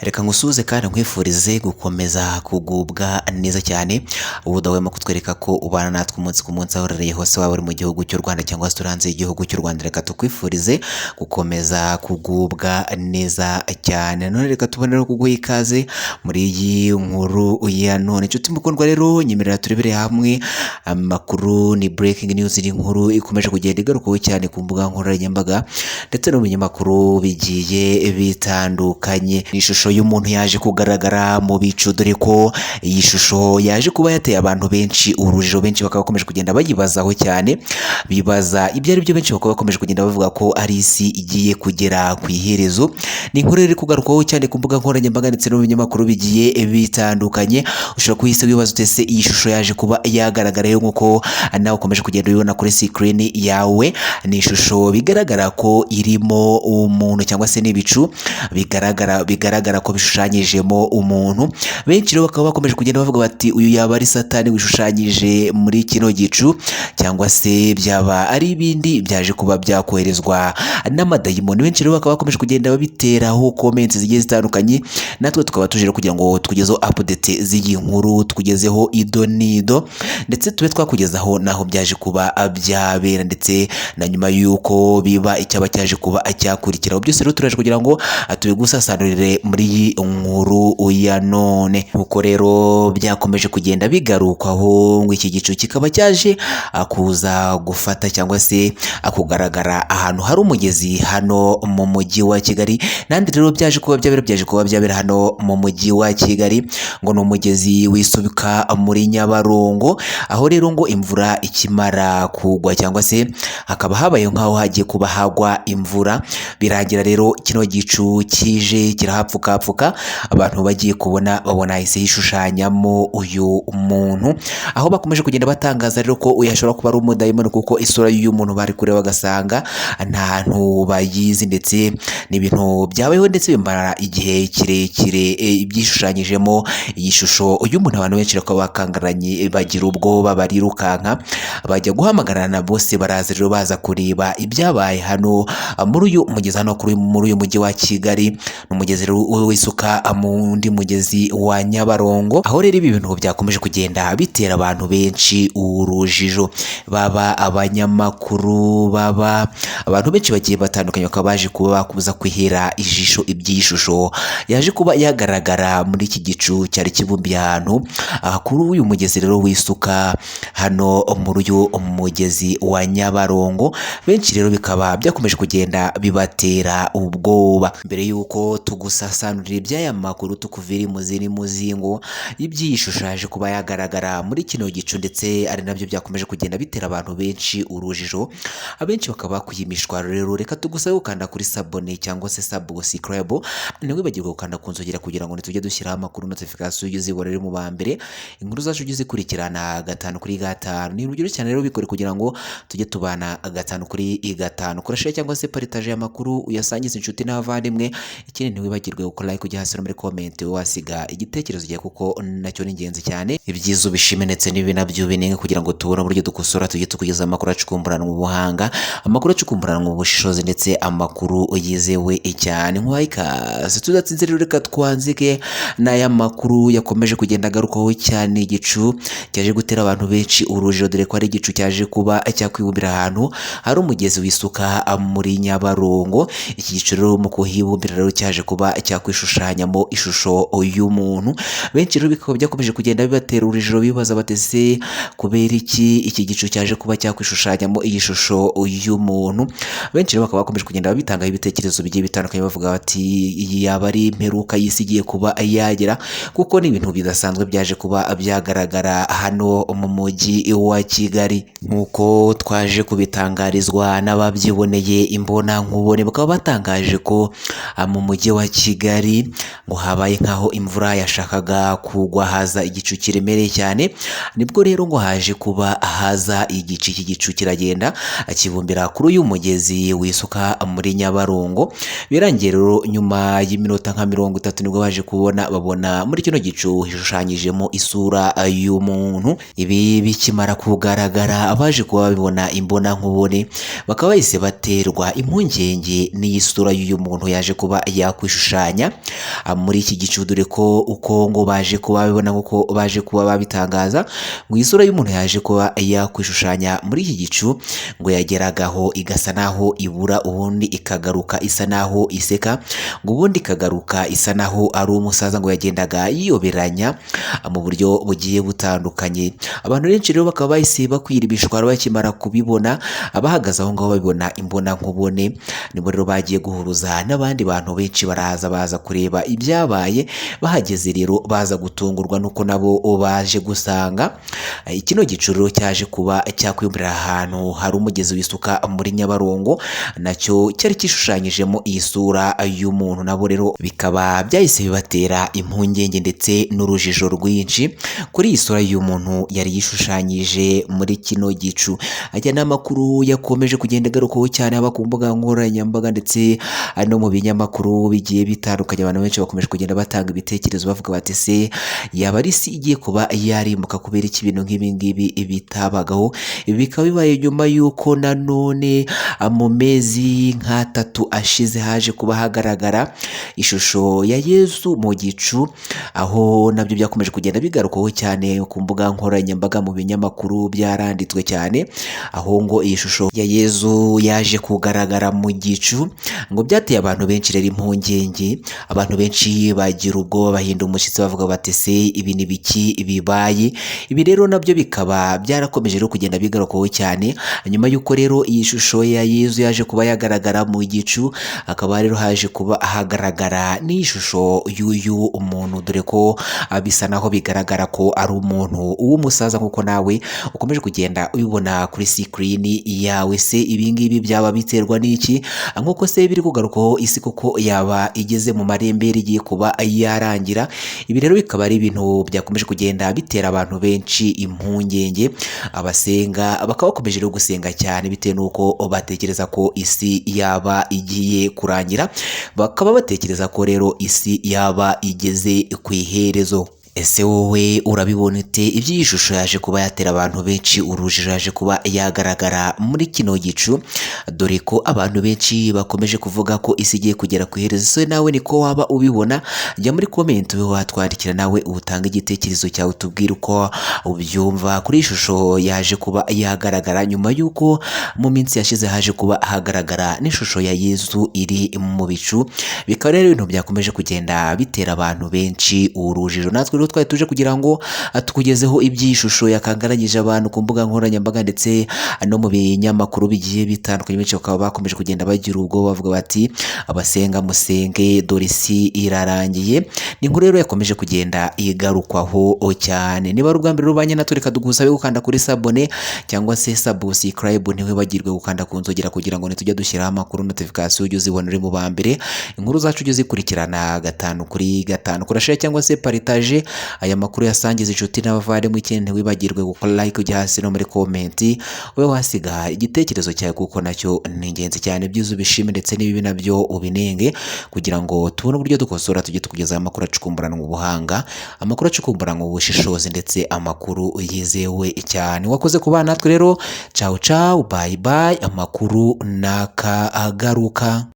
Reka ngusuhuze kandi nkwifurize gukomeza kugubwa neza cyane, ubu udahwema kutwereka ko ubana natwe umunsi ku munsi aho uherereye hose, waba uri mu gihugu cy'u Rwanda cyangwa se uri hanze y'igihugu cy'u Rwanda. Reka tukwifurize gukomeza kugubwa neza cyane. None reka tubone rero kuguha ikaze muri iyi nkuru ya none. Inshuti mukundwa rero, nyemerera turebere hamwe amakuru. Ni breaking news, ni inkuru ikomeje kugenda igarukwaho cyane ku mbuga nkoranyambaga ndetse no mu binyamakuru bigiye bitandukanye. Ni ishusho y'umuntu yaje kugaragara mu bicu, dore ko iyi shusho yaje kuba yateye abantu benshi urujijo, benshi bakaba bakomeje kugenda bayibazaho cyane, bibaza ibyo ari byo, benshi bakaba bakomeje kugenda bavuga ko ari isi igiye kugera ku iherezo. Ni inkuru iri kugarukwaho cyane ku mbuga nkoranyambaga ndetse no mu binyamakuru bigiye bitandukanye. Ushobora kuhise wibaza uti: ese iyi shusho yaje kuba yagaragara nk'uko nawe ukomeje kugenda ubibona kuri screen yawe? Ni ishusho bigaragara ko irimo umuntu cyangwa se n'ibicu bigaragara ko bishushanyijemo umuntu. Benshi rero bakaba bakomeje kugenda bavuga bati: uyu yaba ari Satani wishushanyije muri kino gicu, cyangwa se byaba ari ibindi byaje kuba byakoherezwa n'amadayimoni. Benshi rero bakaba bakomeje kugenda babiteraho comments zigiye zitandukanye. Natwe tukaba tuje kugira ngo tukugezeho update z'iyi nkuru, tukugezeho ido n'ido, ndetse tube twakugezaho naho byaje kuba byabera, ndetse na nyuma y'uko biba icyaba cyaje kuba cyakurikiraho. Byose rero turaje kugira ngo tubigusasanurire muri iyi nkuru ya none. Nkuko rero byakomeje kugenda bigarukwaho, ngo iki gicu kikaba cyaje kuza gufata cyangwa se kugaragara ahantu hari umugezi hano mu mujyi wa Kigali. Nandi rero byaje kuba byabera hano mu mujyi wa Kigali, ngo ni umugezi wisubika muri Nyabarongo, aho rero ngo imvura ikimara kugwa cyangwa se hakaba habaye nk'aho hagiye kuba hagwa imvura, birangira rero kino gicu kije kirahapfukapfuka. Abantu bagiye kubona babona hahise hishushanyamo uyu muntu, aho bakomeje kugenda batangaza rero ko uyu ashobora kuba ari umudayimoni, kuko isura y'uyu muntu bari kureba bagasanga nta hantu bayizi, ndetse ni ibintu byabayeho ndetse bimara igihe kirekire byishushanyijemo iyi shusho y'umuntu. Abantu benshi bakaba bakangaranye, bagira ubwoba, barirukanka bajya guhamagarana bose, baraza rero baza kureba ibyabaye hano muri uyu mugezi, hano muri uyu mujyi wa Kigali. Ni umugezi rero wisuka mu wundi mugezi wa Nyabarongo, aho rero ibi bintu byakomeje kugenda bitera abantu benshi urujijo, baba abanyamakuru, baba abantu benshi bagiye batandukanye, bakaba baje kuba bakuza kwihera ijisho iby'iyi shusho yaje kuba yagaragara muri iki gicu cyari kibumbiye ahantu kuri uyu mugezi rero wisuka hano muri uyu mugezi wa Nyabarongo. Benshi rero bikaba byakomeje kugenda bibatera ubwoba. Mbere y'uko tugusasanurira iby'aya makuru, tukuvira imuzi n'imuzingo iby'iyi shusho yaje kuba yagaragara muri kino gicu, ndetse ari nabyo byakomeje kugenda bitera abantu benshi urujijo, abenshi bakaba bakwiye imishwaro. Rero reka tugusabe gukanda kuri s'abonner cyangwa se subscribe, ntiwibagirwe gukanda ku nzogera kugira ngo nitujye dushyiraho amakuru, notification ujye uzibona uri mu ba mbere, inkuru zacu ujye uzikurikirana gatanu kuri gatanu. Ni urugero cyane rero, bikore kugira ngo tujye tubana gatanu kuri gatanu. Koresha cyangwa se partage amakuru, uyasangize inshuti n'abavandimwe. Ikindi, ntiwibagirwe gukora like, ujya hasi no muri comment wasiga igitekerezo cyawe, kuko nacyo ni ingenzi cyane. Ibyiza ubishime ndetse n'ibi nabyo binenge, kugira ngo tubone uburyo dukosora, tujye tukugeza amakuru acukumburanwa ubuhanga, amakuru acukumburanwa ubushishozi, ndetse amakuru yizewe cyane. Nkuhaye ikaze. Tudatsinze rero, reka twanzike n'aya makuru yakomeje kugenda agarukaho cyane. Igicu cyaje gutera abantu benshi urujijo, dore ko ari igicu cyaje kuba cyakwibumbira ahantu hari umugezi wisuka muri Nyabarongo. Iki gicu rero mu kuhibumbira rero cyaje kuba cyakwishushanyamo ishusho y'umuntu. Benshi rero bikaba byakomeje kugenda bibatera urujijo, bibaza bati: ese kubera iki iki gicu cyaje kuba cyakwishushanyamo iyi shusho y'umuntu? Benshi rero bakaba bakomeje kugenda babitangaho ibitekerezo bigiye bitandukanye, bavuga bati: iyi yaba ari imperuka y'isi igiye kuba yagera, kuko ni ibintu bidasanzwe byaje kuba byagaragara hano mu mujyi wa Kigali. Nk'uko twaje kubitangarizwa n'ababyiboneye imbona nkubone, bakaba batangaje ko mu mujyi wa Kigali ngo habaye nk'aho imvura yashakaga kugwa, haza igicu kiremereye cyane. Nibwo rero ngo haje kuba haza igicu, iki gicu kiragenda kibumbira kuri uyu mugezi wisuka muri Nyabarongo. Birangiye rero nyuma y'iminota nka 30 nibwo baje kubona babona muri kino gicu hishushanyijemo isura y'umuntu. Ibi bikimara kugaragara, abaje kuba babibona imbona nkubone bakaba bahise baterwa impungenge n'iyi sura y'uyu muntu yaje kuba yakwishushanya muri iki gicu, dore ko uko ngo baje kuba babibona, nk'uko baje kuba babitangaza, ngo isura y'umuntu yaje kuba yakwishushanya muri iki gicu ngo yageragaho igasa naho ibura, ubundi ikagaruka isa naho iseka, ngo ubundi ikagaruka isa naho ari umusaza. Ngo yagendaga yiyoberanya mu buryo bugiye butandukanye. Abantu benshi rero bakaba bahise bakwira ibishwaro bakimara kubibona, abahagaze aho ngaho babibona imbona nkubone. Nibwo rero bagiye guhuruza n'abandi bantu benshi baraza, baza kureba ibyabaye. Bahageze rero baza gutungurwa nuko nabo baje gusanga kino gicururo cyaje kuba cyakwiyumvira ahantu hari umugezi wisuka muri Nyabarongo, nacyo cyari kishushanyijemo iyi sura y'umuntu. Nabo rero bikaba byahise bibatera impungenge ndetse n'urujijo rwinshi kuri iyi sura y'umuntu yari yishushanyije muri kino gicu. Aya ni amakuru yakomeje kugenda agarukwaho cyane, haba ku mbuga nkoranyambaga ndetse no mu binyamakuru bigiye bitandukanye. Abantu benshi bakomeje kugenda batanga ibitekerezo bavuga bati: "Se yaba ari isi igiye kuba yarimbuka? Kubera iki ibintu nk'ibi ngibi bitabagaho?" Ibi bikaba bibaye nyuma y'uko nanone mu mezi nk'atatu ashize haje kuba hagaragara ishusho ya Yesu mu gicu, aho nabyo byakomeje kugenda bigarukwaho cyane ku mbuga nkoranyambaga, mu binyamakuru byaranditswe cyane, aho ngo iyi shusho ya Yesu yaje kugaragara mu gicu. Ngo byateye abantu benshi rero impungenge, abantu benshi bagira ubwoba, bahinda umushyitsi, bavuga bati: "Se ibi ni biki bibaye?" Ibi rero nabyo bikaba byarakomeje rero kugenda bigarukwaho cyane nyuma y'uko rero iyi shusho ya Yesu yaje kuba yagaragara mu gicu, hakaba rero haje kuba hagaragara n'ishusho y'uyu muntu, dore ko bisa naho bigaragara ko ari umuntu w'umusaza, nk'uko nawe ukomeje kugenda ubibona kuri sikirini yawe. Se ibi ngibi byaba biterwa n'iki? Nk'uko se biri kugarukwaho, isi koko yaba igeze mu marembera, igiye kuba yarangira? Ibi rero bikaba ari ibintu byakomeje kugenda bitera abantu benshi impungenge. Abasenga bakaba bakomeje rero gusenga cyane, bitewe n'uko batekereza ko isi yaba igiye kurangira, bakaba batekereza ko rero isi yaba igeze ku iherezo. Ese wowe urabibona ute iby'iyi shusho yaje kuba yatera abantu benshi urujijo, yaje kuba yagaragara muri kino gicu, dore ko abantu benshi bakomeje kuvuga ko isi igiye kugera ku iherezo? Se nawe niko waba ubibona? Jya muri comment ube watwandikira, nawe utange igitekerezo cyawe, utubwire uko ubyumva kuri iyi shusho yaje kuba yagaragara nyuma y'uko mu minsi yashize haje kuba hagaragara n'ishusho ya Yesu iri mu bicu. Bikaba rero ibintu byakomeje kugenda bitera abantu benshi urujijo. Natwe rero twari tuje kugira ngo tukugezeho iby'iyi shusho yakangaranyije abantu ku mbuga nkoranyambaga ndetse no mu binyamakuru bigiye bitandukanye. Benshi bakaba bakomeje kugenda bagira ubwoba, bavuga bati: "Abasenga musenge, dore isi irarangiye." Ni inkuru rero yakomeje kugenda igarukwaho cyane. Niba ari ubwa mbere rubanye natwe, reka tugusabe gukanda kuri s'abonner cyangwa se subscribe, ntiwibagirwe gukanda ku nzogera kugira ngo nitujya dushyiraho amakuru, notification ujye uzibona uri mu ba mbere, inkuru zacu ujye uzikurikirana gatanu kuri gatanu. Kora share cyangwa se partage aya makuru, yasangiza inshuti n'abavandimwe. Ikindi, ntiwibagirwe gukora like, ujya hasi no muri comment ube wasiga igitekerezo cyawe, kuko nacyo ni ingenzi cyane. Byiza ubishime ndetse n'ibibi nabyo ubinenge, kugira ngo tubone uburyo dukosora, tujye tukugezaho amakuru acukumburanwa ubuhanga, amakuru acukumburanwa ubushishozi, ndetse amakuru yizewe cyane. Wakoze kubana natwe rero. Ciao ciao, bye bye, amakuru nakagaruka.